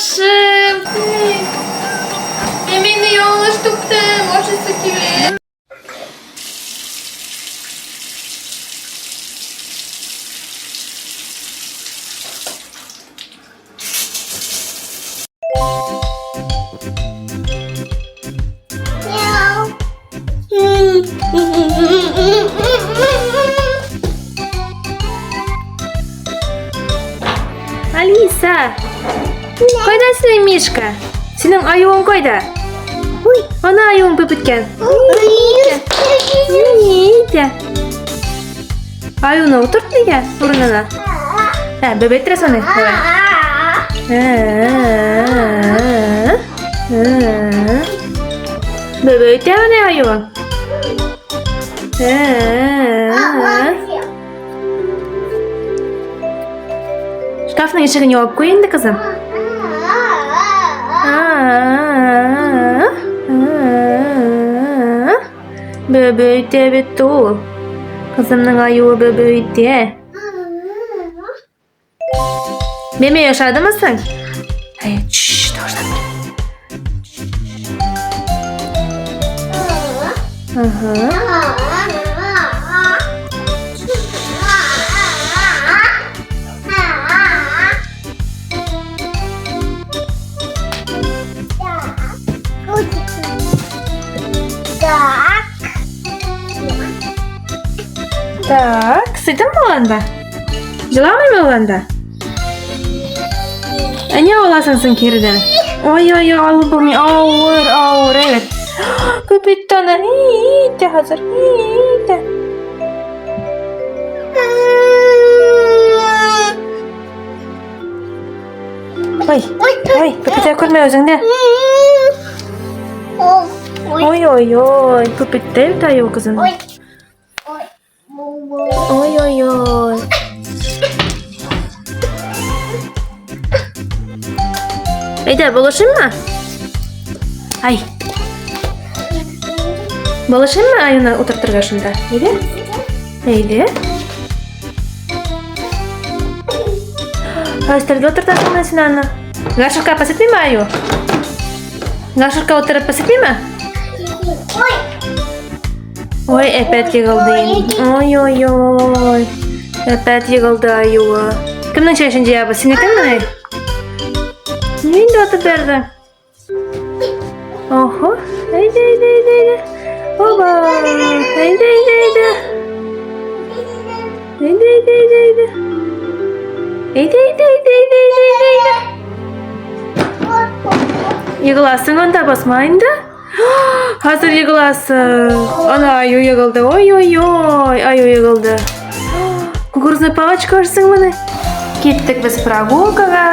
Башым. Мин ялгыш түктем, ашыйсы килә. Алиса! Кайда синең Мишка? Синең аюың кайда? Ой, ана аюың пөп иткән. Нитә? Аюны утырт нигә урынына? Ә, бөбәй торасың ни? Давай. Бөбәй итәме аюың? Шкафның ишеген ябып куй инде, кызым. Бөбе итә бит ул. Кызымның аюы бөбе итә. Меме яшадымы соң? Әй, чш, тавышланма. Ага. Так. Так, сыйдыңмы ул анда? Жыламыймы ул анда? Ә не аласың соң киредән? Ой, ой, ой, алып булмый. Авыр, авыр, әйбәт. Күп итте аны. Итә хәзер. Итә. Ой, ой, күп итә күрмә үзеңдә. Ой, ой, ой, күп итте бит аю кызым. Ой. Ой, ой, ой. Әйдә, булышыйммы? Ай. Булышыйммы аюны утыртырга шунда? Әйдә. Әйдә. Өстәлгә утыртасың син аны. Гашырка пәсетмиме аю? Гашырка утырып пәсетмиме? Ой. Ой, әпәт егылды инде. Ой, ой, ой. Әпәт егылды аюы. Кемнең чәчен җыябыз? Синекенме? Ни инде атып бәрде? Охо, әйдә, әйдә, әйдә, әйдә. Оба! Әйдә, әйдә, әйдә. Әйдә, әйдә, әйдә, әйдә. Әйдә, әйдә, әйдә, әйдә, әйдә, әйдә, әйдә. Егыласың анда, басма инде. Хәзер егыласың. Ана аю егылды. Ой-ой-ой, аю егылды. Кукурузная палочка ашсың моны. Киттек без прогулкага.